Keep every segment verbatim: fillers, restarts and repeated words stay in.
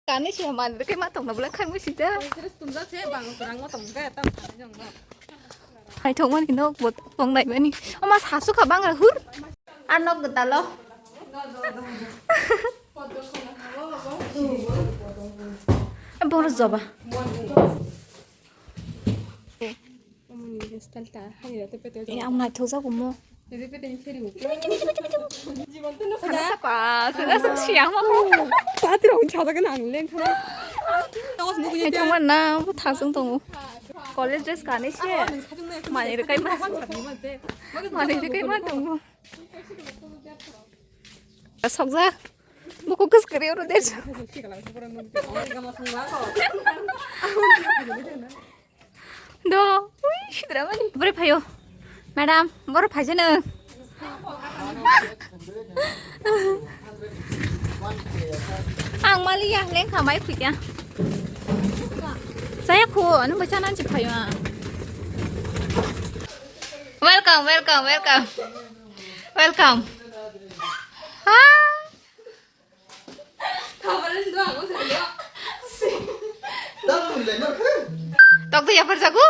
Kani se man ke ma tong na bula khai musi da. Terus tunda se bang kurang ma tong ke tam khai jong no. Hai thong mani no bot tong nai mani. Ama sasu ka bang ra hur. Ar nok gata lo. Boro joba. Ang naithok jago mo. Sana saka, sana saka siya mo. Patro chada kan ang leng thang. Naithok mana bo thasung tongo. College dress kani se. Mani rwkai ma. Mani rwkai ma tongo. Sokjak. Buku kus kari oro der. Do, ui, sidra mani. Bore phayo. Madam, bore phaijano. Ang maliya, lengkha mai khuya. Saya khu, anu bacha nan chi phayo. Welcome, welcome, welcome. Welcome. Ah. Tok tu yapar jago.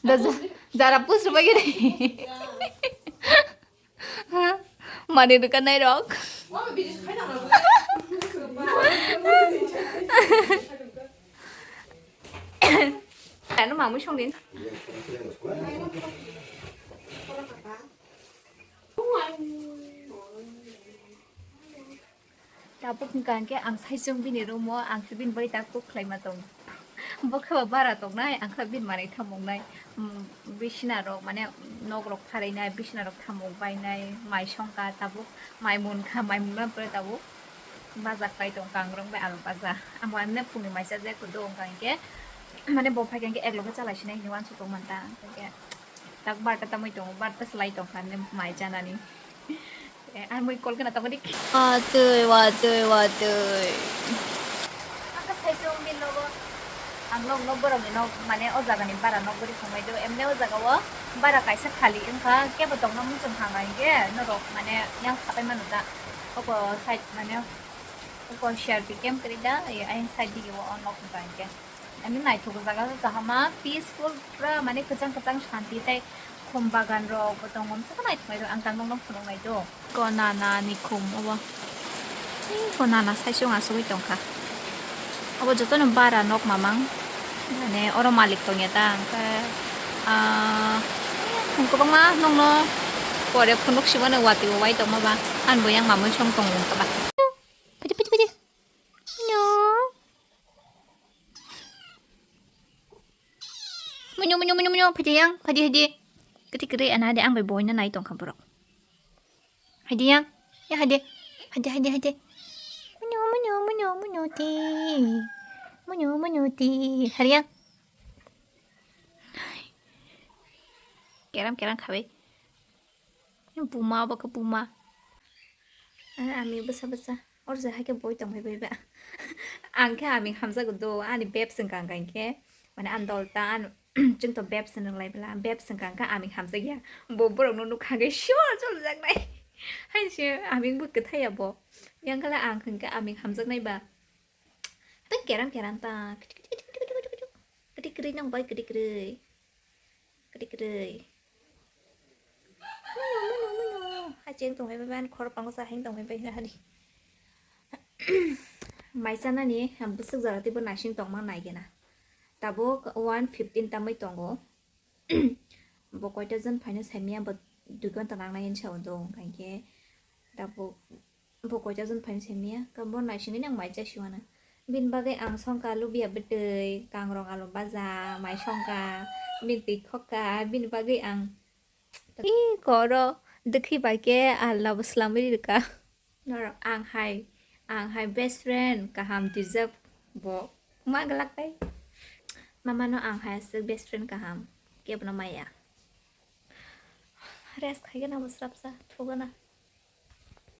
Da ja-, jara pus rupa gini. Mani dukan nai rok. Anu mamu songdin. Tabuk hwnkha hwnkhe ang saichung bini room o, ang se bini bai tak tuk khlaima tong. Bo khe ba bara tongnai, ang khe bini manwi thamuknai. Bisina rok mane nok rok pharainai, bisina rok thamuk bainai, mai songkha tabuk, mai munkha, mai munna pore tabuk. Baja kai tong kangrong bai alu baja. Amo emne phungni mai chajakgo do wngkha hwnkhe, mane bo phaikha hwnkhe ek loge chalai sinai hinwi uansuk tongmanta. Hwnkhe tak barta tamwi tongo, barta se lai tongkha hwnkhe mai chanani. Eh, ar mui call khna tongdi. Watwi, watwi, watwi. Ang khe saichung bini nogo. Ang nok, nok borokni nok, mane o jagani bara nok bwrwi thangbai do. Emne o jagao bara kaisa khali wngkha, kebo tongna muchung thangkha hinkhe norok mane yang khapai mano ta. Oko side mane oko C R P camp kwrwi da, ayang side dige o nok wngkha hinkhe. Ani naithok jaga kahama, peaceful, pura mane kwchang kwchang shanti tei khum bagan rok bo tongo, bwswk naithok naithok ang tang nokno phunuk nai do. Ko nana ni khum obo. Ih, ko nana saichung asugwi tongkha. Obo jotono bara nok mamang. Mane oro malik tongya ta, hwnkhe, ah, kwbangma nokno pore phunuk simano watwi bo wai tongma ba. Ani bo yang mamwi song tongo wngkha ba. Phaidi, phaidi, phaidi. Nyo. Munyo, munyo, munyo, munyo, phaidi yang, phaidi, phaidi. Kwtwi kwrwi ana de ang bai boina nai tongkha borok. Phaidi yang, ya phaidi, phaidi, phaidi, phaidi. Munyo, munyo, munyo, munyo, ti. Munyo, munyo, ti. Hari yang. Keram, keram khabai. Buma, obo khe buma. Ah, ami bwsa bwsa. Oro je hai khe boi tongbai bai ba. Ang khe aming hamjago do, ani babes wngkha hwnkha hinkhe. Mane ani dol ta, ani, chwng to babes wng lai bwla. Babes wngkha hwnkha aming hamjakya. Bo borokno nukha hwnkhe sure cholijaknai. Hai se aming bo kwthai ya bo. Yang khe ang hwnkhe aming hamjaknai ba. Tei keram keram ta. Kwtwi kwrwi nang bai kwtwi kwrwi. Kwtwi kwrwi. Muno, muno, muno. Hai cheng tong bai bai, khor pango sa heng tong bai bai hani. Mai chanani, bwswk jora teibo naising tongma nai gena. Tabuk one fifteen tamwi tongo. Bo koita jon phaino saimya, bo dui ghonta nangnai hinwi sao do, hwnkha hinkhe tabuk. Bo koita jon phaino saimya, ka bo naisingwi nang mai chai siwana. Bini bagwi ang songkha lubia bwtwi, kangrong alu baja, mai songkha, bini twi khokha, bini bagwi ang. Ih, koro, dwkhi bai khe alna bo swlamwi rwkha. Norok ang hai, ang hai best friend kaham deserve bo ma glak tai. Mamano ang hai aswk best friend kaham, kebono maya. Rest khaigana bo srapsa, thugana.